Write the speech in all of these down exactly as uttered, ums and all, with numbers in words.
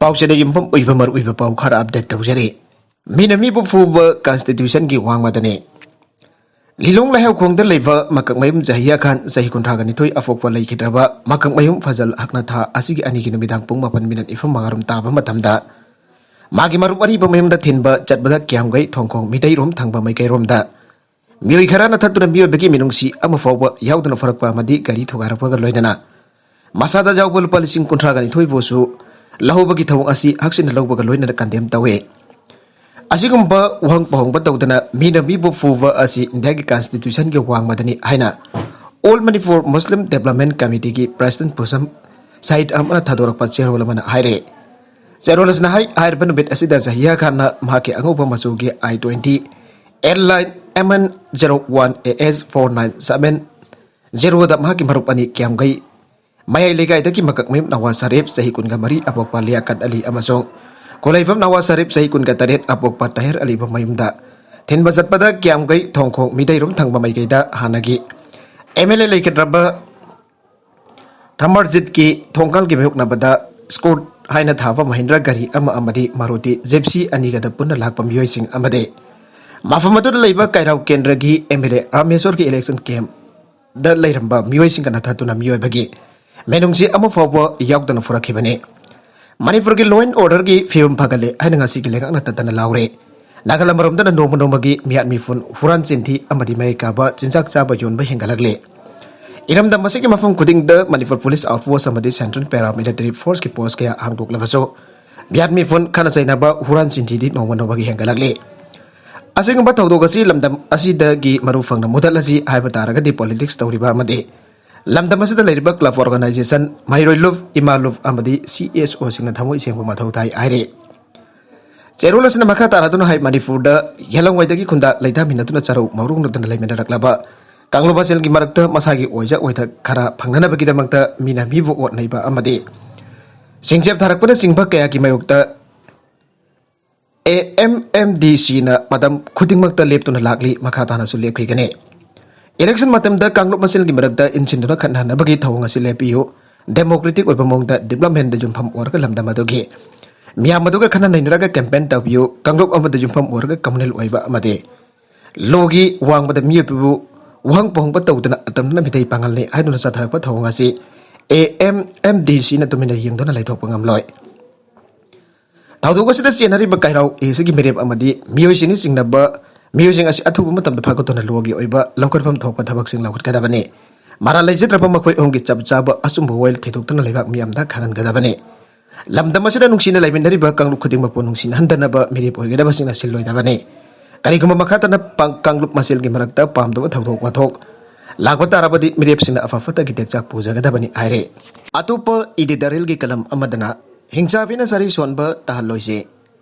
ꯄꯥꯎꯆꯦꯗ ꯌꯨꯝꯐꯝ ꯑꯣꯏꯕ ꯃꯔꯨꯑꯣꯏꯕ ꯄꯥꯎ ꯈꯔ ꯑꯞꯗꯦꯠ ꯇꯧꯖꯔꯤ꯫ ꯃꯤꯅ ꯃꯤꯕꯨ ꯐꯨꯕ ꯀꯟꯁꯇꯤꯇ꯭ꯌꯨꯁꯟꯒꯤ ꯋꯥꯡꯃꯗꯅꯤ꯫ ꯂꯤꯂꯣꯡ ꯂꯩꯍꯥꯎꯈꯣꯡꯗ ꯂꯩꯕ ꯃꯀꯛꯃꯌꯨꯝ ꯖꯍꯤꯌꯥ ꯈꯥꯟ, ꯆꯍꯤ ꯀꯨꯟꯊ꯭ꯔꯥꯒ ꯅꯤꯊꯣꯏ ꯑꯄꯣꯛꯄ ꯂꯩꯈꯤꯗ꯭ꯔꯕ ꯃꯀꯛꯃꯌꯨꯝ ꯐꯖꯜ ꯍꯛꯅ ꯊꯥ ꯑꯁꯤꯒꯤ ꯑꯅꯤꯒꯤ ꯅꯨꯃꯤꯗꯥꯡ ꯄꯨꯡ ꯃꯥꯄꯟ ꯃꯤꯅꯠ ꯅꯤꯐꯨ ꯃꯉꯥ ꯔꯣꯝ ꯇꯥꯕ ꯃꯇꯝꯗ ꯃꯥꯒꯤ ꯃꯔꯨꯞ ꯑꯔꯤꯕ ꯃꯌꯨꯝꯗ ꯊꯤꯟꯕ ꯆꯠꯄꯗ ꯀꯤꯌꯥꯝꯒꯩ ꯊꯣꯡꯈꯣꯡ ꯃꯤꯇꯩꯔꯣꯝ ꯊꯪꯕ ꯃꯥꯏꯀꯩꯔꯣꯝꯗ ꯃꯤꯑꯣꯏ ꯈꯔꯅ ꯊꯠꯇꯨꯅ ꯃꯤꯑꯣꯏꯕꯒꯤ ꯃꯤꯅꯨꯡꯁꯤ ꯑꯃ ꯐꯥꯎꯕ ꯌꯥꯎꯗꯅ ꯐꯨꯔꯛꯄ ꯑꯃꯗꯤ ꯒꯥꯔꯤ ꯊꯨꯒꯥꯏꯔꯛꯄꯒ ꯂꯣꯏꯅꯅ ꯃꯁꯥꯗ ꯌꯥꯎꯕ ꯂꯨꯄꯥ ꯂꯤꯁꯤꯡ ꯀꯨꯟꯊ꯭ꯔꯥꯒ ꯅꯤꯊꯣꯏꯕꯨꯁꯨ ꯂꯧꯍꯧꯕꯒꯤ ꯊꯧꯑꯣꯡ ꯑꯁꯤ ꯍꯛꯆꯤꯟꯅ ꯂꯧꯕꯒ ꯂꯣꯏꯅꯅ ꯀꯟꯗꯦꯝ ꯇꯧꯏ꯫ ꯑꯁꯤꯒꯨꯝꯕ ꯋꯥꯍꯪ ꯄꯥꯎꯍꯪꯕ ꯇꯧꯗꯅ ꯃꯤꯅ ꯃꯤꯕꯨ ꯐꯨꯕ ꯑꯁꯤ ꯏꯟꯗꯤꯌꯥꯒꯤ ꯀꯟꯁꯇꯤꯇ꯭ꯌꯨꯁꯟꯒꯤ ꯋꯥꯡꯃꯗꯅꯤ ꯍꯥꯏꯅ All Manipur Muslim Development Committeeꯒꯤ ꯄ꯭ꯔꯦꯁꯤꯗꯦꯟꯠ ꯄꯨꯁꯝ ꯁꯥꯍꯤꯗ ꯑꯃꯅ ꯊꯥꯗꯣꯔꯛꯄ ꯆꯦꯔꯣꯜ ꯑꯃꯅ ꯍꯥꯏꯔꯦ꯫ ꯆꯦꯔꯣꯜ ꯑꯁꯤꯅ ꯍꯥꯏ, ꯍꯥꯏꯔꯤꯕ ꯅꯨꯃꯤꯠ ꯑꯁꯤꯗ ꯖꯍꯤꯌꯥ ꯈꯥꯟꯅ ꯃꯍꯥꯛꯀꯤ ꯑꯉꯧꯕ ꯃꯆꯨꯒꯤ I twenty L line M N zero one A S four nine seven zeroꯗ ꯃꯍꯥꯛꯀꯤ ꯃꯔꯨꯞ ꯑꯅꯤ ꯀꯤꯌꯥꯝꯒꯩ ꯃꯌꯥꯏ ꯂꯩꯀꯥꯏꯗꯒꯤ ꯃꯀꯛꯃꯌꯨꯝ ꯅꯋꯥꯖ ꯁꯔꯤꯐ, ꯆꯍꯤ ꯀꯨꯟꯒ ꯃꯔꯤ, ꯑꯄꯣꯛꯄ ꯂꯤꯌꯥꯀꯠ ꯑꯂꯤ ꯑꯃꯁꯨꯡ ꯈꯨꯂꯩꯐꯝ ꯅꯋꯥꯖ ꯁꯔꯤꯐ, ꯆꯍꯤ ꯀꯨꯟꯒ ꯇꯔꯦꯠ, ꯑꯄꯣꯛꯄ ꯇꯥꯍꯤꯔ ꯑꯂꯤꯕ ꯃꯌꯨꯝꯗ ꯊꯤꯟꯕ ꯆꯠꯄꯗ ꯀꯤꯌꯥꯝꯒꯩ ꯊꯣꯡꯈꯣꯡ ꯃꯤꯇꯩꯔꯣꯝ ꯊꯪꯕ ꯃꯥꯏꯀꯩꯗ ꯍꯥꯟꯅꯒꯤ M L A ꯂꯩꯈꯤꯗ꯭ꯔꯕ ꯊꯃꯔꯖꯤꯠꯀꯤ ꯊꯣꯡꯀꯥꯜꯒꯤ ꯃꯥꯌꯣꯛꯅꯕꯗ ꯁ꯭ꯀꯣꯔꯠ ꯍꯥꯏꯅ ꯊꯥꯕ ꯃꯍꯤꯟꯗ꯭ꯔ ꯒꯥꯔꯤ ꯑꯃ ꯑꯃꯗꯤ ꯃꯥꯔꯨꯇꯤ ꯖꯤꯞꯁꯤ ꯑꯅꯤꯒꯗ ꯄꯨꯟꯅ ꯂꯥꯛꯄ ꯃꯤꯑꯣꯏꯁꯤꯡ ꯑꯃꯗꯤ ꯃꯐꯝ ꯑꯗꯨꯗ ꯂꯩꯕ ꯀꯩꯔꯥꯎ ꯀꯦꯟꯗ꯭ꯔꯒꯤ M L A ꯔꯥꯃꯦꯁꯣꯔꯒꯤ ꯏꯂꯦꯛꯁꯟ ꯀꯦꯝꯞ ꯗ ꯂꯩꯔꯝꯕ ꯃꯤꯑꯣꯏꯁꯤꯡꯒ ꯅꯊꯠꯇꯨꯅ ꯃꯤꯑꯣꯏꯕꯒꯤ ꯃꯤꯅꯨꯡꯁꯤ ꯑꯃ ꯐꯥꯎꯕ ꯌꯥꯎꯗꯅ ꯐꯨꯔꯛꯈꯤꯕꯅꯤ꯫ ꯃꯅꯤꯄꯨꯔꯒꯤ law and orderꯒꯤ ꯐꯤꯕꯝ ꯐꯒꯠꯂꯦ ꯍꯥꯏꯅ ꯉꯁꯤꯒꯤ ꯂꯩꯉꯥꯛꯅ ꯇꯠꯇꯅ ꯂꯥꯎꯔꯦ꯫ ꯅꯥꯒꯥꯂꯝ ꯃꯔꯣꯝꯗꯅ ꯅꯣꯡꯃ ꯅꯣꯡꯃꯒꯤ ꯃꯤꯍꯥꯠ ꯃꯤꯄꯨꯟ, ꯍꯨꯔꯥꯟ ꯆꯤꯟꯊꯤ ꯑꯃꯗꯤ ꯃꯩ ꯀꯥꯕ, ꯆꯤꯟꯖꯥꯛ ꯆꯥꯕ ꯌꯣꯟꯕ ꯍꯦꯟꯒꯠꯂꯛꯂꯦ꯫ ꯏꯔꯝꯗꯝ ꯑꯁꯤꯒꯤ ꯃꯐꯝ ꯈꯨꯗꯤꯡꯗ ꯃꯅꯤꯄꯨꯔ ꯄꯨꯂꯤꯁ ꯑꯥꯎꯠꯄꯣꯁ ꯑꯃꯗꯤ ꯁꯦꯟꯇ꯭ꯔꯦꯜ ꯄꯦꯔꯥꯃꯤꯂꯤꯇꯔꯤ ꯐꯣꯔꯁꯀꯤ ꯄꯣꯁ ꯀꯌꯥ ꯍꯥꯡꯗꯣꯛꯂꯕꯁꯨ ꯃꯤꯍꯥꯠ ꯃꯤꯄꯨꯟ, ꯈꯠꯅ ꯆꯩꯅꯕ, ꯍꯨꯔꯥꯟ ꯆꯤꯟꯊꯤꯗꯤ ꯅꯣꯡꯃ ꯅꯣꯡꯃꯒꯤ ꯍꯦꯟꯒꯠꯂꯛꯂꯤ꯫ ꯑꯁꯤꯒꯨꯝꯕ ꯊꯧꯗꯣꯛ ꯑꯁꯤ ꯂꯝꯗꯝ ꯑꯁꯤꯗꯒꯤ ꯃꯔꯨ ꯐꯪꯅ ꯃꯨꯊꯠꯂꯁꯤ ꯍꯥꯏꯕ ꯇꯥꯔꯒꯗꯤ ꯄꯣꯂꯤꯇꯤꯛꯁ ꯇꯧꯔꯤꯕ ꯑꯃꯗꯤ ꯂꯝꯗꯝ ꯑꯁꯤꯗ ꯂꯩꯔꯤꯕ ꯀ꯭ꯂꯕ ꯑꯣꯔꯒꯅꯥꯏꯖꯦꯁꯟ, ꯃꯍꯩꯔꯣꯏ ꯂꯨꯞ, ꯏꯃꯥ ꯂꯨꯞ ꯑꯃꯗꯤ C S Oꯁꯤꯡꯅ ꯊꯃꯣꯏ ꯁꯦꯡꯕ ꯃꯊꯧ ꯇꯥꯏ ꯍꯥꯏꯔꯤ꯫ ꯆꯦꯔꯣꯜ ꯑꯁꯤꯅ ꯃꯈꯥ ꯇꯥꯔꯗꯨꯅ ꯍꯥꯏ, ꯃꯅꯤꯄꯨꯔꯗ ꯌꯦꯜꯂꯝꯋꯥꯏꯗꯒꯤ ꯈꯨꯟꯗꯥ ꯂꯩꯇꯥꯃꯤꯟꯅꯗꯨꯅ ꯆꯔꯧ ꯃꯧꯔꯨꯅꯗꯨꯅ ꯂꯩꯃꯤꯟꯅꯔꯛꯂꯕ ꯀꯥꯡꯂꯨꯞ ꯃꯁꯦꯜꯒꯤ ꯃꯔꯛꯇ ꯃꯁꯥꯒꯤ ꯑꯣꯏꯖ ꯑꯣꯏꯊ ꯈꯔ ꯐꯪꯅꯅꯕꯒꯤꯗꯃꯛꯇ ꯃꯤꯅ ꯃꯤꯕꯨ ꯑꯣꯠ ꯅꯩꯕ ꯑꯃꯗꯤ ꯁꯤꯡꯆꯦꯞ ꯊꯥꯔꯛꯄꯅꯆꯤꯡꯕ ꯀꯌꯥꯒꯤ ꯃꯥꯌꯣꯛꯇ A M M D Cꯅ ꯃꯇꯝ ꯈꯨꯗꯤꯡꯃꯛꯇ ꯂꯦꯞꯇꯨꯅ ꯂꯥꯛꯂꯤ, ꯃꯈꯥ ꯇꯥꯅꯁꯨ ꯂꯦꯞꯈꯤꯒꯅꯤ꯫ ꯏꯂꯦꯛꯁꯟ ꯃꯇꯝꯗ ꯀꯥꯡꯂꯨꯞ ꯃꯁꯦꯜꯒꯤ ꯃꯔꯛꯇ ꯏꯟꯁꯤꯟꯗꯨꯅ ꯈꯠꯅꯍꯟꯅꯕꯒꯤ ꯊꯧꯑꯣꯡ ꯑꯁꯤ ꯂꯦꯞꯄꯤꯌꯨ꯫ ꯗꯦꯃꯣꯀ꯭ꯔꯦꯇꯤꯛ ꯑꯣꯏꯕ ꯃꯑꯣꯡꯗ ꯗꯤꯕ꯭ꯂꯞꯃꯦꯟꯗ ꯌꯨꯝꯐꯝ ꯑꯣꯏꯔꯒ ꯂꯝꯗꯝ ꯑꯗꯨꯒꯤ ꯃꯤꯌꯥꯝ ꯑꯗꯨꯒ ꯈꯟꯅ ꯅꯩꯅꯔꯒ ꯀꯦꯝꯄꯦꯟ ꯇꯧꯕꯤꯌꯨ, ꯀꯥꯡꯂꯨꯞ ꯑꯃꯗ ꯌꯨꯝꯐꯝ ꯑꯣꯏꯔꯒ ꯀꯝꯃꯨꯅꯦꯜ ꯑꯣꯏꯕ ꯑꯃꯗꯤ ꯂꯣꯒꯤ ꯋꯥꯡꯃꯗ ꯃꯤꯑꯣꯏꯕꯕꯨ ꯋꯥꯍꯪ ꯄꯥꯎꯍꯪꯕ ꯇꯧꯗꯅ ꯑꯇꯝꯅꯅ ꯃꯤꯇꯩ ꯄꯥꯉꯜꯅꯤ ꯍꯥꯏꯗꯨꯅ ꯆꯠꯊꯔꯛꯄ ꯊꯧꯑꯣꯡ ꯑꯁꯤ ꯑꯦ ꯑꯦꯝ ꯑꯦꯝ ꯗꯤ ꯁꯤꯅ ꯇꯨꯃꯤꯟꯅ ꯌꯦꯡꯗꯨꯅ ꯂꯩꯊꯣꯛꯄ ꯉꯝꯂꯣꯏ꯫ ꯊꯧꯗꯣꯛ ꯑꯁꯤꯗ ꯆꯦꯟꯅꯔꯤꯕ ꯀꯩꯔꯥꯎ ꯑꯦꯁꯤꯒꯤ ꯃꯤꯔꯦꯞ ꯑꯃꯗꯤ ꯃꯤꯑꯣꯏꯁꯤꯡꯅ ꯆꯤꯡꯅꯕ ꯃꯤꯑꯣꯏꯁꯤꯡ ꯑꯁꯤ ꯑꯊꯨꯕ ꯃꯇꯝꯗ ꯐꯥꯒꯠꯇꯨꯅ ꯂꯣꯒꯤ ꯑꯣꯏꯕ ꯂꯧꯈꯠꯐꯝ ꯊꯣꯛꯄ ꯊꯕꯛꯁꯤꯡ ꯂꯧꯈꯠꯀꯗꯕꯅꯤ꯫ ꯃꯔꯥꯜ ꯂꯩꯖꯗ꯭ꯔꯕ ꯃꯈꯣꯏ ꯑꯍꯨꯝꯒꯤ ꯆꯞ ꯆꯥꯕ ꯑꯆꯨꯝꯕ ꯋꯥꯌꯦꯜ ꯊꯤꯗꯣꯛꯇꯨꯅ ꯂꯩꯕꯥꯛ ꯃꯤꯌꯥꯝꯗ ꯈꯪꯍꯟꯒꯗꯕꯅꯤ꯫ ꯂꯝꯗꯝ ꯑꯁꯤꯗ ꯅꯨꯡꯁꯤꯅ ꯂꯩꯃꯤꯟꯅꯔꯤꯕ ꯀꯥꯡꯂꯨꯞ ꯈꯨꯗꯤꯡꯃꯛꯄꯨ ꯅꯨꯡꯁꯤꯅꯍꯟꯗꯅꯕ ꯃꯤꯔꯦꯞ ꯑꯣꯏꯒꯗꯕꯁꯤꯡꯅ ꯁꯤꯜꯂꯣꯏꯗꯕꯅꯤ꯫ ꯀꯔꯤꯒꯨꯝꯕ ꯃꯈꯥ ꯇꯥꯅ ꯄꯥꯡ-, ꯀꯥꯡꯂꯨꯞ ꯃꯁꯦꯜꯒꯤ ꯃꯔꯛꯇ ꯄꯥꯝꯗꯕ ꯊꯧꯗꯣꯛ ꯋꯥꯊꯣꯛ ꯂꯥꯛꯄ ꯇꯥꯔꯕꯗꯤ ꯃꯤꯔꯦꯞꯁꯤꯡꯅ ꯑꯐ ꯐꯠꯇꯒꯤ ꯇꯦꯛꯆꯥꯛ ꯄꯨꯖꯒꯗꯕꯅꯤ ꯍꯥꯏꯔꯤ꯫ ꯑꯇꯣꯞꯄ editorialꯒꯤ ꯀꯂꯝ ꯑꯃꯗꯅ ꯍꯤꯡꯆꯥꯕꯤꯅ ꯆꯔꯤ ꯁꯣꯟꯕ ꯇꯥꯍꯜꯂꯣꯏꯁꯤ꯫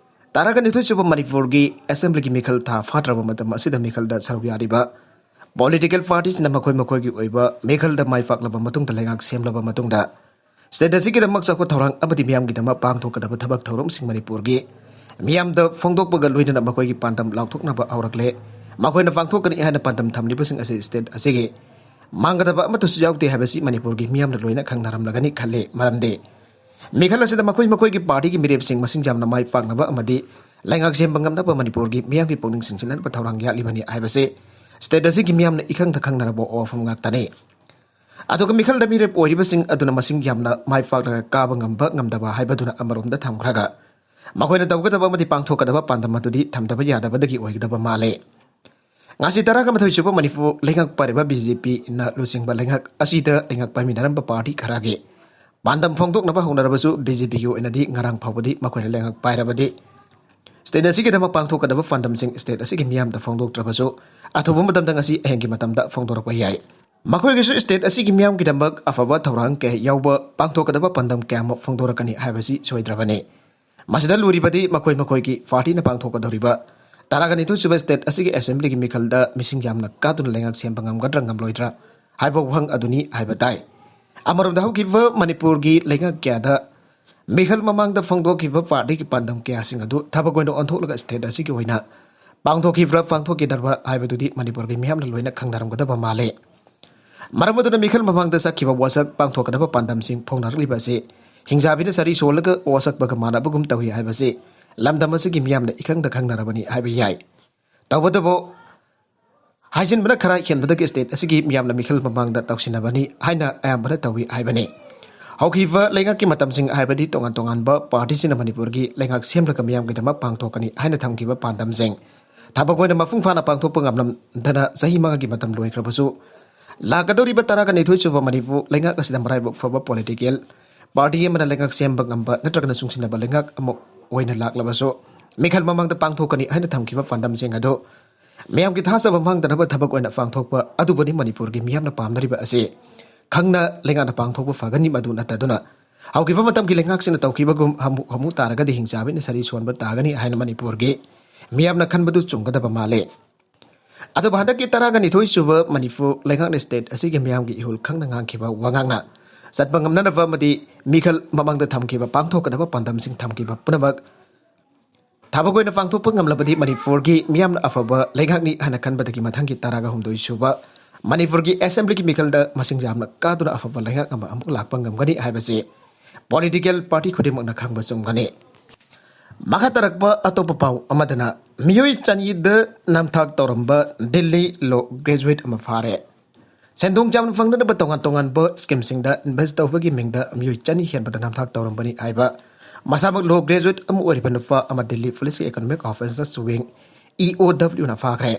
ꯇꯔꯥꯒ ꯅꯤꯊꯣꯏ ꯁꯨꯕ ꯃꯅꯤꯄꯨꯔꯒꯤ ꯑꯦꯁꯦꯝꯕ꯭ꯂꯤꯒꯤ ꯃꯤꯈꯜ ꯊꯥ ꯐꯥꯠꯇ꯭ꯔꯕ ꯃꯇꯝ ꯑꯁꯤꯗ ꯃꯤꯈꯜꯗ ꯁꯔꯨꯛ ꯌꯥꯔꯤꯕ ꯄꯣꯂꯤꯇꯤꯀꯦꯜ ꯄꯥꯔꯇꯤꯁꯤꯡꯅ ꯃꯈꯣꯏ ꯃꯈꯣꯏꯒꯤ ꯑꯣꯏꯕ ꯃꯤꯈꯜꯗ ꯃꯥꯏ ꯄꯥꯛꯂꯕ ꯃꯇꯨꯡꯗ, ꯂꯩꯉꯥꯛ ꯁꯦꯝꯂꯕ ꯃꯇꯨꯡꯗ, ꯁ꯭ꯇꯦꯠ ꯑꯁꯤꯒꯤꯗꯃꯛ ꯆꯥꯎꯈꯠ ꯊꯧꯔꯥꯡ ꯑꯃꯗꯤ ꯃꯤꯌꯥꯝꯒꯤꯗꯃꯛ ꯄꯥꯡꯊꯣꯛꯀꯗꯕ ꯊꯕꯛ ꯊꯧꯔꯝꯁꯤꯡ ꯃꯅꯤꯄꯨꯔꯒꯤ ꯃꯤꯌꯥꯝꯗ ꯐꯣꯡꯗꯣꯛꯄꯒ ꯂꯣꯏꯅꯅ ꯃꯈꯣꯏꯒꯤ ꯄꯥꯟꯗꯝ ꯂꯥꯎꯊꯣꯛꯅꯕ ꯍꯧꯔꯛꯂꯦ꯫ ꯃꯈꯣꯏꯅ ꯄꯥꯡꯊꯣꯛꯀꯅꯤ ꯍꯥꯏꯅ ꯄꯥꯟꯗꯝ ꯊꯝꯂꯤꯕꯁꯤꯡ ꯑꯁꯤ ꯁ꯭ꯇꯦꯠ ꯑꯁꯤꯒꯤ ꯃꯥꯡꯒꯗꯕ ꯑꯃꯠꯇꯁꯨ ꯌꯥꯎꯗꯦ ꯍꯥꯏꯕꯁꯤ ꯃꯅꯤꯄꯨꯔꯒꯤ ꯃꯤꯌꯥꯝꯅ ꯂꯣꯏꯅ ꯈꯪꯅꯔꯝꯂꯒꯅꯤ ꯈꯜꯂꯤ꯫ ꯃꯔꯝꯗꯤ ꯃꯤꯈꯜ ꯑꯁꯤꯗ ꯃꯈꯣꯏ ꯃꯈꯣꯏꯒꯤ ꯄꯥꯔꯇꯤꯒꯤ ꯃꯤꯔꯦꯞꯁꯤꯡ ꯃꯁꯤꯡ ꯌꯥꯝꯅ ꯃꯥꯏ ꯄꯥꯛꯅꯕ ꯑꯃꯗꯤ ꯂꯩꯉꯥꯛ ꯁꯦꯝꯕ ꯉꯝꯅꯕ ꯃꯅꯤꯄꯨꯔꯒꯤ ꯃꯤꯌꯥꯝꯒꯤ ꯄꯨꯛꯅꯤꯡ ꯆꯤꯡꯁꯤꯟꯅꯕ ꯊꯧꯔꯥꯡ ꯌꯥꯠꯂꯤꯕꯅꯤ ꯍꯥꯏꯕꯁꯤ ꯁ꯭ꯇꯦꯠ ꯑꯁꯤꯒꯤ ꯃꯤꯌꯥꯝꯅ ꯏꯈꯪꯗ ꯈꯪꯅꯔꯕ ꯋꯥꯐꯝ ꯉꯥꯛꯇꯅꯤ꯫ ꯑꯗꯨꯒ ꯃꯤꯈꯜꯗ ꯃꯤꯔꯦꯞ ꯑꯣꯏꯔꯤꯕꯁꯤꯡ ꯑꯗꯨꯅ ꯃꯁꯤꯡ ꯌꯥꯝꯅ ꯃꯥꯏ ꯄꯥꯛꯂꯒ ꯀꯥꯕ ꯉꯝꯕ ꯉꯝꯗꯕ ꯍꯥꯏꯕꯗꯨꯅ ꯑꯃꯔꯣꯝꯗ ꯊꯝꯈ꯭ꯔꯒ, ꯃꯈꯣꯏꯅ ꯇꯧꯒꯗꯕ ꯑꯃꯗꯤ ꯄꯥꯡꯊꯣꯛꯀꯗꯕ ꯄꯥꯟꯗꯝ ꯑꯗꯨꯗꯤ ꯊꯝꯗꯕ ꯌꯥꯗꯕꯗꯒꯤ ꯑꯣꯏꯒꯗꯕ ꯃꯥꯜꯂꯤ꯫ ꯉꯁꯤ ꯇꯔꯥꯒ ꯃꯥꯊꯣꯏ ꯁꯨꯕ ꯃꯅꯤꯄꯨꯔ ꯂꯩꯉꯥꯛ ꯄꯥꯏꯔꯤꯕ ꯕꯤ ꯖꯦ ꯄꯤꯅ ꯂꯨꯆꯤꯡꯕ ꯂꯩꯉꯥꯛ ꯑꯁꯤꯗ ꯂꯩꯉꯥꯛ ꯄꯥꯏꯃꯤꯟꯅꯔꯝꯕ ꯄꯥꯔꯇꯤ ꯈꯔꯒꯤ ꯄꯥꯟꯗꯝ ꯐꯣꯡꯗꯣꯛꯅꯕ ꯍꯧꯅꯔꯕꯁꯨ, ꯕꯤ ꯖꯦ ꯄꯤꯒꯤ ꯑꯣꯏꯅꯗꯤ ꯉꯔꯥꯡ ꯐꯥꯎꯕꯗꯤ ꯃꯈꯣꯏꯅ ꯂꯩꯉꯥꯛ ꯄꯥꯏꯔꯕꯗꯤ ꯁ꯭ꯇꯦꯠ ꯑꯁꯤꯒꯤꯗꯃꯛ ꯄꯥꯡꯊꯣꯛꯀꯗꯕ ꯄꯥꯟꯗꯝꯁꯤꯡ ꯁ꯭ꯇꯦꯠ ꯑꯁꯤꯒꯤ ꯃꯤꯌꯥꯝꯗ ꯐꯣꯡꯗꯣꯛꯇ꯭ꯔꯕꯁꯨ, ꯑꯊꯨꯕ ꯃꯇꯝꯗ ꯉꯁꯤ ꯑꯍꯤꯡꯒꯤ ꯃꯇꯝꯗ ꯐꯣꯡꯗꯣꯔꯛꯄ ꯌꯥꯏ꯫ ꯃꯈꯣꯏꯒꯤꯁꯨ ꯁ꯭ꯇꯦꯠ ꯑꯁꯤꯒꯤ ꯃꯤꯌꯥꯝꯒꯤꯗꯃꯛ ꯑꯐꯕ ꯊꯧꯔꯥꯡ ꯀꯌꯥ ꯌꯥꯎꯕ ꯄꯥꯡꯊꯣꯛꯀꯗꯕ ꯄꯥꯟꯗꯝ ꯀꯌꯥ ꯑꯃ ꯐꯣꯡꯗꯣꯔꯛꯀꯅꯤ ꯍꯥꯏꯕꯁꯤ ꯁꯣꯏꯗ꯭ꯔꯕꯅꯤ꯫ ꯃꯁꯤꯗ ꯂꯨꯔꯤꯕꯗꯤ ꯃꯈꯣꯏ ꯃꯈꯣꯏꯒꯤ ꯄꯥꯔꯇꯤꯅ ꯄꯥꯡꯊꯣꯛꯀꯗꯧꯔꯤꯕ ꯇꯔꯥꯒ ꯅꯤꯊꯣꯏ ꯁꯨꯕ ꯁ꯭ꯇꯦꯠ ꯑꯁꯤꯒꯤ ꯑꯦꯁꯦꯝꯕ꯭ꯂꯤꯒꯤ ꯃꯤꯈꯜꯗ ꯃꯤꯁꯤꯡ ꯌꯥꯝꯅ ꯀꯥꯗꯨꯅ ꯂꯩꯉꯥꯛ ꯁꯦꯝꯕ ꯉꯝꯒꯗ꯭ꯔꯥ ꯉꯝꯂꯣꯏꯗ꯭ꯔꯥ ꯍꯥꯏꯕ ꯋꯥꯍꯪ ꯑꯗꯨꯅꯤ ꯍꯥꯏꯕ ꯇꯥꯏ꯫ ꯑꯃꯔꯣꯝꯗ ꯍꯧꯈꯤꯕ ꯃꯅꯤꯄꯨꯔꯒꯤ ꯂꯩꯉꯥꯛ ꯀꯌꯥꯗ ꯃꯤꯈꯜ ꯃꯃꯥꯡꯗ ꯐꯣꯡꯗꯣꯛꯈꯤꯕ ꯄꯥꯔꯇꯤꯒꯤ ꯄꯥꯟꯗꯝ ꯀꯌꯥꯁꯤꯡ ꯑꯗꯨ ꯊꯕꯛ ꯑꯣꯏꯅ ꯑꯣꯟꯊꯣꯛꯂꯒ ꯁ꯭ꯇꯦꯠ ꯑꯁꯤꯒꯤ ꯑꯣꯏꯅ ꯄꯥꯡꯊꯣꯛꯈꯤꯕ꯭ꯔꯥ ꯄꯥꯡꯊꯣꯛꯈꯤꯗꯕ꯭ꯔꯥ ꯍꯥꯏꯕꯗꯨꯗꯤ ꯃꯅꯤꯄꯨꯔꯒꯤ ꯃꯤꯌꯥꯝꯅ ꯂꯣꯏꯅ ꯈꯪꯅꯔꯝꯒꯗꯕ ꯃꯥꯜꯂꯤ꯫ ꯃꯔꯝ ꯑꯗꯨꯅ ꯃꯤꯈꯜ ꯃꯃꯥꯡꯗ ꯆꯠꯈꯤꯕ ꯋꯥꯁꯛ ꯄꯥꯡꯊꯣꯛꯀꯗꯕ ꯄꯥꯟꯗꯝꯁꯤꯡ ꯐꯣꯡꯅꯔꯛꯂꯤꯕ ꯑꯁꯤ ꯍꯤꯡꯆꯥꯕꯤꯅ ꯆꯔꯤ ꯁꯣꯜꯂꯒ ꯋꯥꯁꯛꯄꯒ ꯃꯥꯟꯅꯕꯒꯨꯝ ꯇꯧꯏ ꯍꯥꯏꯕꯁꯤ ꯂꯝꯗꯝ ꯑꯁꯤꯒꯤ ꯃꯤꯌꯥꯝꯅ ꯏꯈꯪꯗ ꯈꯪꯅꯔꯕꯅꯤ ꯍꯥꯏꯕ ꯌꯥꯏ꯫ ꯇꯧꯕꯇꯕꯨ ꯍꯥꯏꯖꯤꯟꯕꯅ ꯈꯔ ꯍꯦꯟꯕꯗꯒꯤ state ꯑꯁꯤꯒꯤ ꯃꯤꯌꯥꯝꯅ ꯃꯤꯈꯜ ꯃꯃꯥꯡꯗ ꯇꯧꯁꯤꯟꯅꯕꯅꯤ ꯍꯥꯏꯅ ꯑꯌꯥꯝꯕꯅ ꯇꯧꯏ ꯍꯥꯏꯕꯅꯤ꯫ ꯍꯧꯈꯤꯕ ꯂꯩꯉꯥꯛꯀꯤ ꯃꯇꯝꯁꯤꯡ ꯍꯥꯏꯕꯗꯤ ꯇꯣꯉꯥꯟ ꯇꯣꯉꯥꯟꯕ partyꯁꯤꯡꯅ ꯃꯅꯤꯄꯨꯔꯒꯤ ꯂꯩꯉꯥꯛ ꯁꯦꯝꯂꯒ ꯃꯤꯌꯥꯝꯒꯤꯗꯃꯛ ꯄꯥꯡꯊꯣꯛꯀꯅꯤ ꯍꯥꯏꯅ ꯊꯝꯈꯤꯕ ꯄꯥꯟꯗꯝꯁꯤꯡ ꯊꯕꯛ ꯑꯣꯏꯅ ꯃꯄꯨꯡ ꯐꯥꯅ ꯄꯥꯡꯊꯣꯛꯄ ꯉꯝꯂꯝꯗꯅ ꯆꯍꯤ ꯃꯉꯥꯒꯤ ꯃꯇꯝ ꯂꯣꯏꯈ꯭ꯔꯕꯁꯨ, ꯂꯥꯛꯀꯗꯧꯔꯤꯕ ꯇꯔꯥꯒ ꯅꯤꯊꯣꯏ ꯁꯨꯕ ꯃꯅꯤꯄꯨꯔ ꯂꯩꯉꯥꯛ ꯑꯁꯤꯗ ꯃꯔꯥꯏꯕꯛ ꯐꯕ political party ꯑꯃꯅ ꯂꯩꯉꯥꯛ ꯁꯦꯝꯕ ꯉꯝꯕ ꯅꯠꯇ꯭ꯔꯒꯅ ꯆꯨꯡꯁꯤꯟꯅꯕ ꯂꯩꯉꯥꯛ ꯑꯃ ꯑꯣꯏꯅ ꯂꯥꯛꯂꯕꯁꯨ, ꯃꯤꯈꯜ ꯃꯃꯥꯡꯗ ꯄꯥꯡꯊꯣꯛꯀꯅꯤ ꯍꯥꯏꯅ ꯊꯝꯈꯤꯕ ꯄꯥꯟꯗꯝꯁꯤꯡ ꯑꯗꯨ ꯃꯤꯌꯥꯝꯒꯤ ꯊꯥꯖꯕ ꯃꯥꯡꯗꯅꯕ ꯊꯕꯛ ꯑꯣꯏꯅ ꯄꯥꯡꯊꯣꯛꯄ ꯑꯗꯨꯕꯨꯅꯤ ꯃꯅꯤꯄꯨꯔꯒꯤ ꯃꯤꯌꯥꯝꯅ ꯄꯥꯝꯅꯔꯤꯕ ꯑꯁꯤ꯫ ꯈꯪꯅ ꯂꯩꯉꯥꯛꯅ ꯄꯥꯡꯊꯣꯛꯄ ꯐꯒꯅꯤ, ꯃꯗꯨ ꯅꯠꯇꯗꯨꯅ ꯍꯧꯈꯤꯕ ꯃꯇꯝꯒꯤ ꯂꯩꯉꯥꯛꯁꯤꯡꯅ ꯇꯧꯈꯤꯕꯒꯨꯝ ꯍꯥꯃꯨ ꯍꯥꯃꯨ ꯇꯥꯔꯒꯗꯤ ꯍꯤꯡꯆꯥꯕꯤꯅ ꯁꯔꯤ ꯁꯣꯟꯕ ꯇꯥꯒꯅꯤ ꯍꯥꯏꯅ ꯃꯅꯤꯄꯨꯔꯒꯤ ꯃꯤꯌꯥꯝꯅ ꯈꯟꯕꯗꯨ ꯆꯨꯝꯒꯗꯕ ꯃꯥꯜꯂꯤ꯫ ꯑꯗꯨꯕꯨ ꯍꯟꯗꯛꯀꯤ ꯇꯔꯥꯒ ꯅꯤꯊꯣꯏ ꯁꯨꯕ ꯃꯅꯤꯄꯨꯔ ꯂꯩꯉꯥꯛꯅ state ꯑꯁꯤꯒꯤ ꯃꯤꯌꯥꯝꯒꯤ ꯏꯍꯨꯜ ꯈꯪꯅ ꯉꯥꯡꯈꯤꯕ ꯋꯥꯉꯥꯡꯅ ꯆꯠꯄ ꯉꯝꯅꯅꯕ ꯑꯃꯗꯤ ꯃꯤꯈꯜ ꯃꯃꯥꯡꯗ ꯊꯝꯈꯤꯕ ꯄꯥꯡꯊꯣꯛꯀꯗꯕ ꯄꯥꯟꯗꯝꯁꯤꯡ ꯊꯝꯈꯤꯕ ꯄꯨꯝꯅꯃꯛ ꯊꯕꯛ ꯑꯣꯏꯅ ꯄꯥꯡꯊꯣꯛꯄ ꯉꯝꯂꯕꯗꯤ ꯃꯅꯤꯄꯨꯔꯒꯤ ꯃꯤꯌꯥꯝꯅ ꯑꯐꯕ ꯂꯩꯉꯥꯛꯅꯤ ꯍꯥꯏꯅ ꯈꯟꯕꯗꯒꯤ ꯃꯊꯪꯒꯤ ꯇꯔꯥꯒ ꯍꯨꯝꯗꯣꯏ ꯁꯨꯕ ꯃꯅꯤꯄꯨꯔꯒꯤ assemblyꯒꯤ ꯃꯤꯈꯜꯗ ꯃꯁꯤꯡ ꯌꯥꯝꯅ ꯀꯥꯗꯨꯅ ꯑꯐꯕ ꯂꯩꯉꯥꯛ ꯑꯃ ꯑꯃꯨꯛ ꯂꯥꯛꯄ ꯉꯝꯒꯅꯤ ꯍꯥꯏꯕꯁꯤ political party ꯈꯨꯗꯤꯡꯃꯛꯅ ꯈꯪꯕ ꯆꯨꯝꯒꯅꯤ꯫ ꯃꯈꯥ ꯇꯥꯔꯛꯄ ꯑꯇꯣꯞꯄ ꯄꯥꯎ ꯑꯃꯗꯅ ꯃꯤꯑꯣꯏ ꯆꯅꯤꯗ ꯅꯝꯊꯥꯛ ꯇꯧꯔꯝꯕ ꯗꯤꯜꯂꯤ law graduate ꯑꯃ ꯐꯥꯔꯦ꯫ ꯁꯦꯟꯗꯣꯡ ꯌꯥꯝꯅ ꯐꯪꯅꯅꯕ ꯇꯣꯉꯥꯟ ꯇꯣꯉꯥꯟꯕ schemeꯁꯤꯡꯗ invest ꯇꯧꯕꯒꯤ ꯃꯤꯡꯗ ꯃꯤꯑꯣꯏ ꯆꯅꯤ ꯍꯦꯟꯕꯗ ꯅꯝꯊꯥꯛ ꯇꯧꯔꯝꯕꯅꯤ ꯍꯥꯏꯕ ꯃꯁꯥꯃꯛ law graduate ꯑꯃ ꯑꯣꯏꯔꯤꯕ ꯅꯨꯄꯥ ꯑꯃ Delhi policeꯀꯤ economic offences wing, E O W ꯅ ꯐꯥꯈ꯭ꯔꯦ꯫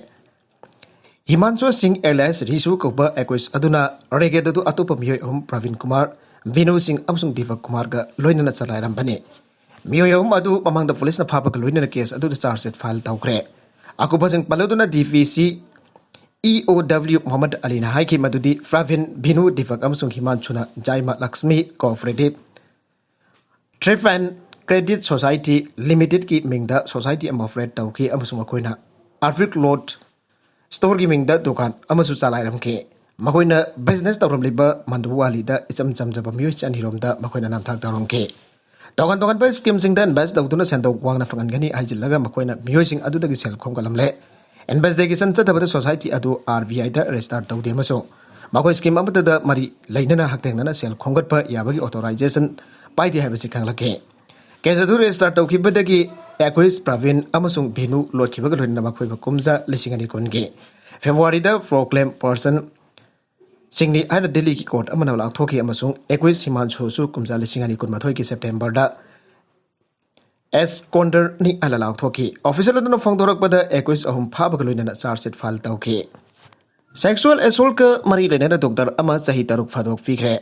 ꯍꯤꯃꯥꯟꯁꯨ ꯁꯤꯡ alias ꯔꯤꯁꯨ ꯀꯧꯕ accused ꯑꯗꯨꯅ racket ꯑꯗꯨ ꯑꯇꯣꯞꯄ ꯃꯤꯑꯣꯏ ꯑꯍꯨꯝ ꯄ꯭ꯔꯕꯤꯟ ꯀꯨꯃꯥꯔ, ꯕꯤꯅꯨ ꯁꯤꯡ ꯑꯃꯁꯨꯡ ꯗꯤꯄꯛ ꯀꯨꯃꯥꯔꯒ ꯂꯣꯏꯅꯅ ꯆꯂꯥꯏꯔꯝꯕꯅꯤ꯫ ꯃꯤꯑꯣꯏ ꯑꯍꯨꯝ ꯑꯗꯨ ꯃꯃꯥꯡꯗ policeꯅ ꯐꯥꯕꯒ ꯂꯣꯏꯅꯅ case ꯑꯗꯨꯗ charge sheet file ꯇꯧꯈ꯭ꯔꯦ꯫ ꯑꯀꯨꯞꯄꯁꯤꯡ ꯄꯜꯂꯗꯨꯅ D V C E O W ꯃꯨꯍꯝꯃꯗ ꯑꯂꯤꯅ ꯍꯥꯏꯈꯤ ꯃꯗꯨꯗꯤ ꯄ꯭ꯔꯕꯤꯟ, ꯕꯤꯅꯨ, ꯗꯤꯄꯛ ꯑꯃꯁꯨꯡ ꯍꯤꯃꯥꯟꯁꯨꯅ ꯖꯥꯏꯃꯥ Lakshmi Cooperative Thrift and Credit Society Limitedꯀꯤ ꯃꯤꯡꯗ society ꯑꯃ operate ꯇꯧꯈꯤ ꯑꯃꯁꯨꯡ ꯃꯈꯣꯏꯅ Arvic Cloth Storeꯒꯤ ꯃꯤꯡꯗ ꯗꯨꯀꯥꯟ ꯑꯃꯁꯨ ꯆꯂꯥꯏꯔꯝꯈꯤ꯫ ꯃꯈꯣꯏꯅ business ꯇꯧꯔꯝꯂꯤꯕ ꯃꯟꯗꯨꯋꯥꯂꯤꯗ ꯏꯆꯝ ꯆꯝꯖꯕ ꯃꯤꯑꯣꯏ ꯆꯅꯤꯔꯣꯝꯗ ꯃꯈꯣꯏꯅ ꯅꯝꯊꯥꯛ ꯇꯧꯔꯝꯈꯤ꯫ ꯇꯣꯉꯥꯟ ꯇꯣꯉꯥꯟꯕ schemeꯁꯤꯡꯗ invest ꯇꯧꯗꯨꯅ ꯁꯦꯟꯗꯣꯡ ꯋꯥꯡꯅ ꯐꯪꯍꯟꯒꯅꯤ ꯍꯥꯏꯖꯤꯜꯂꯒ ꯃꯈꯣꯏꯅ ꯃꯤꯑꯣꯏꯁꯤꯡ ꯑꯗꯨꯗꯒꯤ ꯁꯦꯜ ꯈꯣꯝꯒꯠꯂꯝꯂꯦ꯫ Investigation ꯆꯠꯊꯕꯗ society ꯑꯗꯨ R B Iꯗ register ꯇꯧꯗꯦ ꯑꯃꯁꯨꯡ ꯃꯈꯣꯏ ꯁ꯭ꯀꯤꯝ ꯑꯃꯠꯇꯗ ꯃꯔꯤ ꯂꯩꯅꯅ ꯍꯛꯊꯦꯡꯅꯅ ꯁꯦꯜ ꯈꯣꯝꯒꯠꯄ ꯌꯥꯕꯒꯤ ꯑꯣꯊꯣꯔꯥꯏꯖꯦꯁꯟ ꯄꯥꯏꯗꯦ ꯍꯥꯏꯕꯁꯤ ꯈꯪꯂꯛꯈꯤ꯫ ꯀꯦꯁ ꯑꯗꯨ ꯔꯦꯖꯤꯁꯇꯥꯔ ꯇꯧꯈꯤꯕꯗꯒꯤ ꯑꯦꯀ꯭ꯋꯤꯁ, ꯄ꯭ꯔꯕꯤꯟ ꯑꯃꯁꯨꯡ ꯚꯤꯅꯨ ꯂꯣꯠꯈꯤꯕꯒ ꯂꯣꯏꯅꯅ ꯃꯈꯣꯏꯕꯨ ꯀꯨꯝꯖꯥ ꯂꯤꯁꯤꯡ ꯑꯅꯤ ꯀꯨꯟꯒꯤ ꯐꯦꯕ꯭ꯔꯨꯋꯥꯔꯤꯗ ꯄ꯭ꯔꯣꯀ꯭ꯂꯦꯝ ꯄꯔꯁꯟ ꯁꯤꯡꯅꯤ ꯍꯥꯏꯅ ꯗꯤꯜꯂꯤꯒꯤ ꯀꯣꯔꯠ ꯑꯃꯅ ꯂꯥꯎꯊꯣꯛꯈꯤ ꯑꯃꯁꯨꯡ ꯑꯦꯀ꯭ꯋꯤꯁ ꯍꯤꯃꯥꯟꯁꯨꯁꯨ ꯀꯨꯝꯖꯥ ꯂꯤꯁꯤꯡ ꯑꯅꯤ ꯀꯨꯟꯃꯥꯊꯣꯏꯒꯤ ꯁꯦꯞꯇꯦꯝꯕꯔꯗ ꯑꯦꯁꯀꯣꯟꯗꯔꯅꯤ ꯍꯥꯏꯅ ꯂꯥꯎꯊꯣꯛꯈꯤ꯫ ꯑꯣꯐꯤꯁꯤꯌꯦꯜ ꯑꯗꯨꯅ ꯐꯣꯡꯗꯣꯔꯛꯄꯗ ꯑꯦꯀ꯭ꯋꯤꯁ ꯑꯍꯨꯝ ꯐꯥꯕꯒ ꯂꯣꯏꯅꯅ ꯆꯥꯔꯖ ꯁꯤꯠ ꯐꯥꯏꯜ ꯇꯧꯈꯤ꯫ ꯁꯦꯛꯁꯨꯑꯦꯜ ꯑꯦꯁꯣꯜꯀ ꯃꯔꯤ ꯂꯩꯅꯅ ꯗꯣꯛꯇꯔ ꯑꯃ ꯆꯍꯤ ꯇꯔꯨꯛ ꯐꯥꯗꯣꯛꯄꯤꯈ꯭ꯔꯦ꯫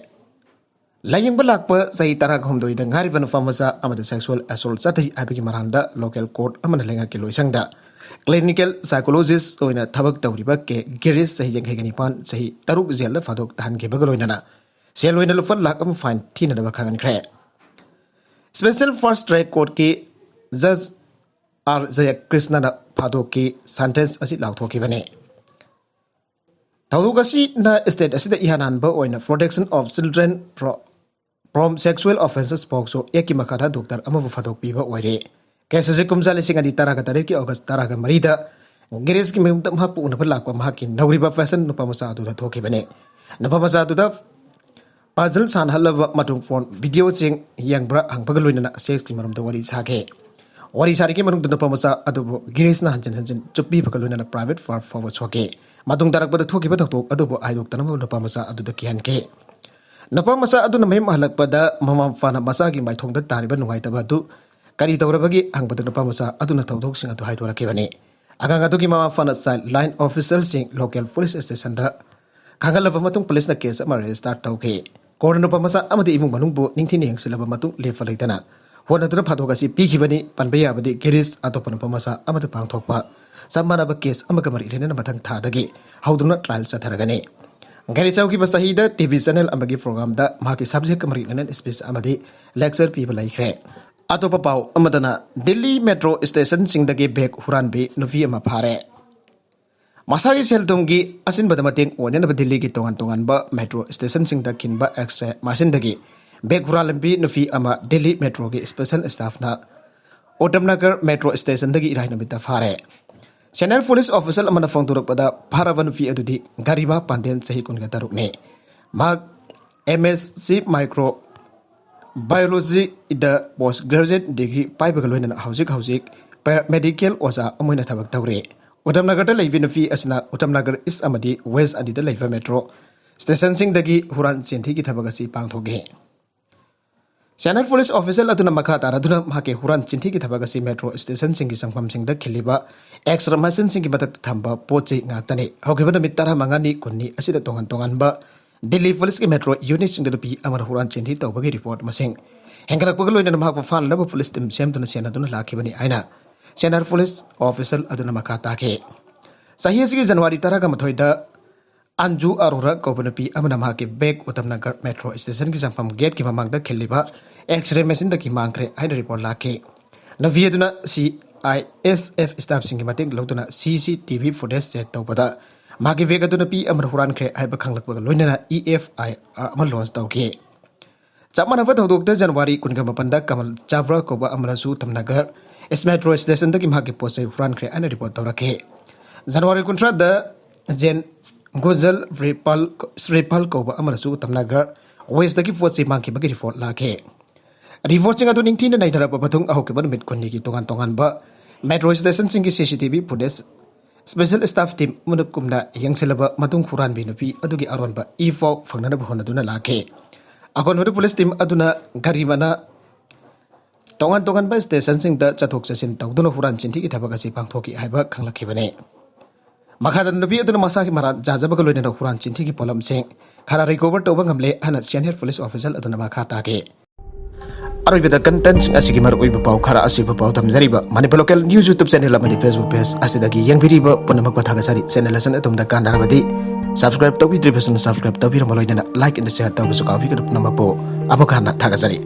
ꯂꯥꯌꯦꯡꯕ ꯂꯥꯛꯄ ꯆꯍꯤ ꯇꯔꯥꯒ ꯍꯨꯝꯗꯣꯏꯗ ꯉꯥꯏꯔꯤꯕ ꯅꯨꯄꯥ ꯃꯆꯥ ꯑꯃꯗ ꯁꯦꯛꯁꯨꯑꯦꯜ ꯑꯦꯁꯣꯜ ꯆꯠꯊꯩ ꯍꯥꯏꯕꯒꯤ ꯃꯔꯥꯜꯗ ꯂꯣꯀꯦꯜ ꯀꯣꯔꯠ ꯑꯃꯅ ꯂꯩꯉꯥꯛꯀꯤ ꯂꯣꯏꯁꯪꯗ ꯀ꯭ꯂꯤꯅꯤꯀꯦꯜ ꯁꯥꯏꯀꯣꯂꯣꯖꯤꯁ ꯑꯣꯏꯅ ꯊꯕꯛ ꯇꯧꯔꯤꯕ ꯀꯦ ꯒꯤꯔꯤꯁ, ꯆꯍꯤ ꯌꯥꯡꯈꯩꯒ ꯅꯤꯄꯥꯟ, ꯆꯍꯤ ꯇꯔꯨꯛ ꯖꯦꯜꯗ ꯐꯥꯗꯣꯛ ꯇꯥꯍꯟꯈꯤꯕꯒ ꯂꯣꯏꯅꯅ ꯁꯦꯜ ꯑꯣꯏꯅ ꯂꯨꯄꯥ ꯂꯥꯈ ꯑꯃ ꯐꯥꯏꯟ ꯊꯤꯅꯅꯕ ꯈꯪꯍꯟꯈ꯭ꯔꯦ꯫ ꯁ꯭ꯄꯦꯁꯦꯜ ꯐꯥꯁꯠ ꯇ꯭ꯔꯦꯛ ꯀꯣꯔꯠꯀꯤ ꯖꯖ ꯑꯥꯔ ꯖꯌꯀ꯭ꯔꯤꯁꯅꯅ ꯐꯥꯗꯣꯛꯀꯤ ꯁꯦꯟꯇꯦꯟꯁ ꯑꯁꯤ ꯂꯥꯎꯊꯣꯛꯈꯤꯕꯅꯤ꯫ ꯊꯧꯗꯣꯛ ꯑꯁꯤꯅ ꯁ꯭ꯇꯦꯠ ꯑꯁꯤꯗ ꯏꯍꯥꯟ ꯍꯥꯟꯕ ꯑꯣꯏꯅ Protection of Children from Sexual Offences, ꯄꯣꯛꯁꯣ ꯑꯦꯛꯀꯤ ꯃꯈꯥꯗ ꯗꯣꯛꯇꯔ ꯑꯃꯕꯨ ꯐꯥꯗꯣꯛꯄꯤꯕ ꯑꯣꯏꯔꯦ꯫ ꯀꯦꯁ ꯑꯁꯤ ꯀꯨꯝꯖꯥ ꯂꯤꯁꯤꯡ ꯑꯅꯤ ꯇꯔꯥꯒ ꯇꯔꯦꯠꯀꯤ ꯑꯣꯒꯁ ꯇꯔꯥꯒ ꯃꯔꯤꯗ ꯒꯤꯔꯤꯁꯀꯤ ꯃꯌꯨꯝꯗ ꯃꯍꯥꯛꯄꯨ ꯎꯅꯕ ꯂꯥꯛꯄ ꯃꯍꯥꯛꯀꯤ ꯅꯧꯔꯤꯕ ꯐꯦꯁꯟ ꯅꯨꯄꯥ ꯃꯆꯥ ꯑꯗꯨꯗ ꯊꯣꯛꯈꯤꯕꯅꯤ꯫ ꯅꯨꯄꯥ ꯃꯆꯥ ꯑꯗꯨꯗ ꯄꯖꯜ ꯁꯥꯟꯅꯍꯜꯂꯕ ꯃꯇꯨꯡ ꯐꯣꯟ ꯚꯤꯗꯤꯑꯣꯁꯤꯡ ꯌꯦꯡꯕ꯭ꯔꯥ ꯍꯪꯕꯒ ꯂꯣꯏꯅꯅ ꯁꯦꯛꯁꯀꯤ ꯃꯔꯝꯗ ꯋꯥꯔꯤ ꯁꯥꯈꯤ꯫ ꯋꯥꯔꯤ ꯁꯥꯔꯤꯉꯩ ꯃꯅꯨꯡꯗ ꯅꯨꯄꯥ ꯃꯆꯥ ꯑꯗꯨꯕꯨ ꯒꯤꯔꯤꯁꯅ ꯍꯟꯖꯤꯟ ꯍꯟꯖꯤꯟ ꯆꯨꯞꯄꯤꯕꯒ ꯂꯣꯏꯅꯅ ꯄ꯭ꯔꯥꯏꯚꯦꯠ ꯄꯥꯔꯠ ꯐꯥꯎꯕ ꯁꯣꯛꯈꯤ꯫ ꯃꯇꯨꯡ ꯇꯥꯔꯛꯄꯗ ꯊꯣꯛꯈꯤꯕ ꯊꯧꯗꯣꯛ ꯑꯗꯨꯕꯨ ꯍꯥꯏꯗꯣꯛꯇꯅꯕ ꯅꯨꯄꯥ ꯃꯆꯥ ꯑꯗꯨꯗ ꯀꯤꯍꯟꯈꯤ꯫ ꯅꯨꯄꯥ ꯃꯆꯥ ꯑꯗꯨꯅ ꯃꯌꯨꯝ ꯍꯜꯂꯛꯄꯗ ꯃꯃꯥ ꯃꯄꯥꯅ ꯃꯆꯥꯒꯤ ꯃꯥꯏꯊꯣꯡꯗ ꯇꯥꯔꯤꯕ ꯅꯨꯡꯉꯥꯏꯇꯕ ꯑꯗꯨ ꯀꯔꯤ ꯇꯧꯔꯕꯒꯦ ꯍꯪꯕꯗ ꯅꯨꯄꯥ ꯃꯆꯥ ꯑꯗꯨꯅ ꯊꯧꯗꯣꯛꯁꯤꯡ ꯑꯗꯨ ꯍꯥꯏꯗꯣꯔꯛꯈꯤꯕꯅꯤ꯫ ꯑꯉꯥꯡ ꯑꯗꯨꯒꯤ ꯃꯃꯥ ꯃꯄꯥꯅ ꯆꯥꯏꯜ ꯂꯥꯏꯟ ꯑꯣꯐꯤꯁꯔꯁꯤꯡ ꯂꯣꯀꯦꯜ ꯄꯨꯂꯤꯁ ꯁ꯭ꯇꯦꯁꯟꯗ ꯈꯪꯍꯜꯂꯕ ꯃꯇꯨꯡ ꯄꯨꯂꯤꯁꯅ ꯀꯦꯁ ꯑꯃ ꯔꯦꯖꯤꯁꯇꯥꯔ ꯇꯧꯈꯤ꯫ ꯀꯣꯔꯠꯅ ꯅꯨꯄꯥ ꯃꯆꯥ ꯑꯃꯗꯤ ꯏꯃꯨꯡ ꯃꯅꯨꯡꯕꯨ ꯅꯤꯡꯊꯤꯅ ꯌꯦꯡꯁꯤꯜꯂꯕ ꯃꯇꯨꯡ ꯂꯦꯞꯄ ꯂꯩꯇꯅ ꯍꯣꯠꯅꯗꯨꯅ ꯐꯥꯗꯣꯛ ꯑꯁꯤ ꯄꯤꯈꯤꯕꯅꯤ꯫ ꯄꯟꯕ ꯌꯥꯕꯗꯤ ꯒꯤꯔꯤꯁ ꯑꯇꯣꯞꯄ ꯅꯨꯄꯥ ꯃꯆꯥ ꯑꯃꯗ ꯄꯥꯡꯊꯣꯛꯄ ꯆꯞ ꯃꯥꯟꯅꯕ ꯀꯦꯁ ꯑꯃꯒ ꯃꯔꯤ ꯂꯩꯅꯅ ꯃꯊꯪ ꯊꯥꯗꯒꯤ ꯍꯧꯗꯨꯅ ꯇ꯭ꯔꯥꯏꯜ ꯆꯠꯊꯔꯒꯅꯤ꯫ ꯒꯤꯔꯤꯁ ꯍꯧꯈꯤꯕ ꯆꯍꯤꯗ ꯇꯤ ꯚꯤ ꯆꯦꯅꯦꯜ ꯑꯃꯒꯤ ꯄ꯭ꯔꯣꯒ꯭ꯔꯥꯝꯗ ꯃꯍꯥꯛꯀꯤ ꯁꯕꯖꯦꯛꯀ ꯃꯔꯤ ꯂꯩꯅꯅ ꯁ꯭ꯄꯤꯆ ꯑꯃꯗꯤ ꯂꯦꯛꯆꯔ ꯄꯤꯕ ꯂꯩꯈ꯭ꯔꯦ꯫ ꯑꯇꯣꯞꯄ ꯄꯥꯎ ꯑꯃꯗꯅ ꯗꯤꯜꯂꯤ ꯃꯦꯇ꯭ꯔꯣ ꯁ꯭ꯇꯦꯁꯟꯁꯤꯡꯗꯒꯤ ꯕꯦꯒ ꯍꯨꯔꯥꯟꯕꯤ ꯅꯨꯄꯤ ꯑꯃ ꯐꯥꯔꯦ꯫ ꯃꯁꯥꯒꯤ ꯁꯦꯜ ꯊꯨꯝꯒꯤ ꯑꯁꯤꯟꯕꯗ ꯃꯇꯦꯡ ꯑꯣꯏꯅꯅꯕ ꯗꯤꯜꯂꯤꯒꯤ ꯇꯣꯉꯥꯟ ꯇꯣꯉꯥꯟꯕ ꯃꯦꯇ꯭ꯔꯣ ꯁ꯭ꯇꯦꯁꯟꯁꯤꯡꯗ ꯈꯤꯟꯕ ꯑꯦꯛꯁꯔꯦ ꯃꯥꯁꯤꯟꯗꯒꯤ ꯕꯦꯒ ꯍꯨꯔꯥꯟꯂꯝꯕꯤ ꯅꯨꯄꯤ ꯑꯃ ꯗꯤꯜꯂꯤ ꯃꯦꯇ꯭ꯔꯣꯒꯤ ꯁ꯭ꯄꯦꯁꯦꯜ ꯁ꯭ꯇꯥꯐꯅ ꯎꯇꯝ ꯅꯒꯔ ꯃꯦꯇ꯭ꯔꯣ ꯁ꯭ꯇꯦꯁꯟꯗꯒꯤ ꯏꯔꯥꯏ ꯅꯨꯃꯤꯠꯇ ꯐꯥꯔꯦ꯫ Senior police official ꯑꯃꯅ ꯐꯣꯡꯗꯣꯔꯛꯄꯗ, ꯐꯥꯔꯕ ꯅꯨꯄꯤ ꯑꯗꯨꯗꯤ ꯒꯔꯤꯃꯥ ꯄꯥꯟꯗꯦꯟ, ꯆꯍꯤ ꯀꯨꯟꯒ ꯇꯔꯨꯛꯅꯤ꯫ ꯃꯍꯥꯛ M S C Micro Biologyꯗ post graduate degree ꯄꯥꯏꯕꯒ ꯂꯣꯏꯅꯅ ꯍꯧꯖꯤꯛ ꯍꯧꯖꯤꯛ paraMedical ꯑꯣꯖꯥ ꯑꯃ ꯑꯣꯏꯅ ꯊꯕꯛ ꯇꯧꯔꯤ꯫ ꯎꯙꯝꯅꯒꯔꯗ ꯂꯩꯕꯤ ꯅꯨꯄꯤ ꯑꯁꯤꯅ ꯎꯙꯝꯅꯒꯔ East ꯑꯃꯗꯤ West ꯑꯅꯤꯗ ꯂꯩꯕ metro stationꯁꯤꯡꯗꯒꯤ ꯍꯨꯔꯥꯟ ꯆꯤꯟꯊꯤꯒꯤ ꯊꯕꯛ ꯑꯁꯤ ꯄꯥꯡꯊꯣꯛꯈꯤ꯫ Senior police official ꯑꯗꯨꯅ ꯃꯈꯥ ꯇꯥꯔꯗꯨꯅ ꯃꯍꯥꯛꯀꯤ ꯍꯨꯔꯥꯟ ꯆꯤꯟꯊꯤꯒꯤ ꯊꯕꯛ ꯑꯁꯤ metro stationꯁꯤꯡꯒꯤ ꯆꯪꯐꯝꯁꯤꯡꯗ ꯈꯤꯜꯂꯤꯕ X-ray machineꯁꯤꯡꯒꯤ ꯃꯊꯛꯇ ꯊꯝꯕ ꯄꯣꯠ ꯆꯩ ꯉꯥꯛꯇꯅꯤ꯫ ꯍꯧꯈꯤꯕ ꯅꯨꯃꯤꯠ ꯇꯔꯥꯃꯉꯥꯅꯤ ꯀꯨꯟꯅꯤ ꯑꯁꯤꯗ ꯇꯣꯉꯥꯟ ꯇꯣꯉꯥꯟꯕ ꯗꯤꯜꯂꯤ policeꯀꯤ metro unitꯁꯤꯡꯗ ꯅꯨꯄꯤ ꯑꯃꯅ ꯍꯨꯔꯥꯟ ꯆꯤꯟꯊꯤ ꯇꯧꯕꯒꯤ report ꯃꯁꯤꯡ ꯍꯦꯟꯒꯠꯂꯛꯄꯒ ꯂꯣꯏꯅꯅ ꯃꯍꯥꯛꯄꯨ ꯐꯥꯅꯅꯕ police team ꯁꯦꯝꯗꯨꯅ ꯁꯦꯟꯅꯗꯨꯅ ꯂꯥꯛꯈꯤꯕꯅꯤ ꯍꯥꯏꯅ senior police official ꯑꯗꯨꯅ ꯃꯈꯥ ꯇꯥꯈꯤ꯫ ꯆꯍꯤ ꯑꯁꯤꯒꯤ January ꯇꯔꯥꯒ ꯃꯥꯊꯣꯏꯗ ꯑꯟꯖꯨ ꯑꯔꯣꯔꯥ ꯀꯧꯕ ꯅꯨꯄꯤ ꯑꯃꯅ ꯃꯍꯥꯛꯀꯤ bag ꯎꯙꯝꯅꯒꯔ metro stationꯒꯤ ꯆꯪꯐꯝ gateꯀꯤ ꯃꯃꯥꯡꯗ ꯈꯤꯜꯂꯤꯕ X-ray machineꯗꯒꯤ ꯃꯥꯡꯈ꯭ꯔꯦ ꯍꯥꯏꯅ report ꯂꯥꯛꯈꯤ꯫ ꯅꯨꯄꯤ ꯑꯗꯨꯅ C I S F staffꯁꯤꯡꯒꯤ ꯃꯇꯦꯡ ꯂꯧꯗꯨꯅ C C T V footage check ꯇꯧꯕꯗ ꯃꯍꯥꯛꯀꯤ bag ꯑꯗꯨ ꯅꯨꯄꯤ ꯑꯃꯅ ꯍꯨꯔꯥꯟꯈ꯭ꯔꯦ ꯍꯥꯏꯕ ꯈꯪꯂꯛꯄꯒ ꯂꯣꯏꯅꯅ E F I R ꯑꯃ launch ꯇꯧꯈꯤ꯫ ꯆꯞ ꯃꯥꯟꯅꯕ ꯊꯧꯗꯣꯛꯇ January ꯀꯨꯟꯒ ꯃꯥꯄꯟꯗ ꯀꯃꯜ ꯆꯥꯕ꯭ꯔꯥ ꯀꯧꯕ ꯑꯃꯅꯁꯨ ꯎꯙꯝꯅꯒꯔ East metro stationꯗꯒꯤ ꯃꯍꯥꯛꯀꯤ ꯄꯣꯠ ꯆꯩ ꯍꯨꯔꯥꯟꯈ꯭ꯔꯦ ꯍꯥꯏꯅ report ꯇꯧꯔꯛꯈꯤ꯫ January ꯀꯨꯟꯊ꯭ꯔꯥꯗ ꯖꯦꯟ ꯒꯣꯖꯜ ꯔꯤꯄꯥꯜ, ꯔꯤꯄꯥꯜ ꯀꯧꯕ ꯑꯃꯅꯁꯨ ꯎꯙꯝꯅꯒꯔ Westꯇꯒꯤ ꯄꯣꯠ ꯆꯩ ꯃꯥꯡꯈꯤꯕꯒꯤ report ꯂꯥꯛꯈꯤ꯫ Reportꯁꯤꯡ ꯑꯗꯨ ꯅꯤꯡꯊꯤꯅ ꯅꯩꯅꯔꯕ ꯃꯇꯨꯡ, ꯍꯧꯈꯤꯕ ꯅꯨꯃꯤꯠ ꯀꯨꯟꯅꯤꯒꯤ ꯇꯣꯉꯥꯟ ꯇꯣꯉꯥꯟꯕ metro stationꯁꯤꯡꯒꯤ C C T V footage special staff team ꯑꯃꯅ ꯀꯨꯞꯅ ꯌꯦꯡꯁꯤꯜꯂꯕ ꯃꯇꯨꯡ, ꯍꯨꯔꯥꯟꯕꯤ ꯅꯨꯄꯤ ꯑꯗꯨꯒꯤ ꯑꯔꯣꯟꯕ ꯏ ꯄꯥꯎ ꯐꯪꯅꯅꯕ ꯍꯣꯠꯅꯗꯨꯅ ꯂꯥꯛꯈꯤ꯫ ꯑꯀꯣꯟꯕꯗ police team ꯑꯗꯨꯅ ꯒꯥꯔꯤ ꯃꯅꯥ ꯇꯣꯉꯥꯟ ꯇꯣꯉꯥꯟꯕ stationꯁꯤꯡꯗ ꯆꯠꯊꯣꯛ ꯆꯠꯁꯤꯟ ꯇꯧꯗꯨꯅ ꯍꯨꯔꯥꯟ ꯆꯤꯟꯊꯤꯒꯤ ꯊꯕꯛ ꯑꯁꯤ ꯄꯥꯡꯊꯣꯛꯈꯤ ꯍꯥꯏꯕ ꯈꯪꯂꯛꯈꯤꯕꯅꯤ꯫ ꯃꯈꯥꯗ ꯅꯨꯄꯤ ꯑꯗꯨꯅ ꯃꯁꯥꯒꯤ ꯃꯔꯥꯜ ꯌꯥꯖꯕꯒ ꯂꯣꯏꯅꯅ ꯍꯨꯔꯥꯟ ꯆꯤꯟꯊꯤꯒꯤ ꯄꯣꯠꯂꯝꯁꯤꯡ ꯈꯔ recover ꯇꯧꯕ ꯉꯝꯂꯦ ꯍꯥꯏꯅ senior police official ꯑꯗꯨꯅ ꯃꯈꯥ ꯇꯥꯈꯤ꯫ ꯑꯔꯣꯏꯕꯗ contentꯁꯤꯡ ꯑꯁꯤꯒꯤ ꯃꯔꯨꯑꯣꯏꯕ ꯄꯥꯎ ꯈꯔ ꯑꯁꯤꯕꯨ ꯄꯥꯎ ꯊꯝꯖꯔꯤꯕ Manipur local news YouTube channel ꯑꯃꯗꯤ Facebook page ꯑꯁꯤꯗꯒꯤ ꯌꯦꯡꯕꯤꯔꯤꯕ ꯄꯨꯝꯅꯃꯛꯄꯨ ꯊꯥꯒꯠꯆꯔꯤ꯫ Channel ꯑꯁꯤꯅ ꯑꯗꯣꯝꯗ ꯀꯥꯟꯅꯔꯕꯗꯤ subscribe ꯇꯧꯕꯤꯗ꯭ꯔꯤꯕꯁꯤꯡꯅ subscribe ꯇꯧꯕꯤꯔꯝꯕ ꯂꯣꯏꯅꯅ like and share ꯇꯧꯕꯁꯨ ꯀꯥꯎꯕꯤꯒꯅꯨ꯫ ꯄꯨꯝꯅꯃꯛꯄꯨ ꯑꯃꯨꯛ ꯍꯟꯅ ꯊꯥꯒꯠꯆꯔꯤ꯫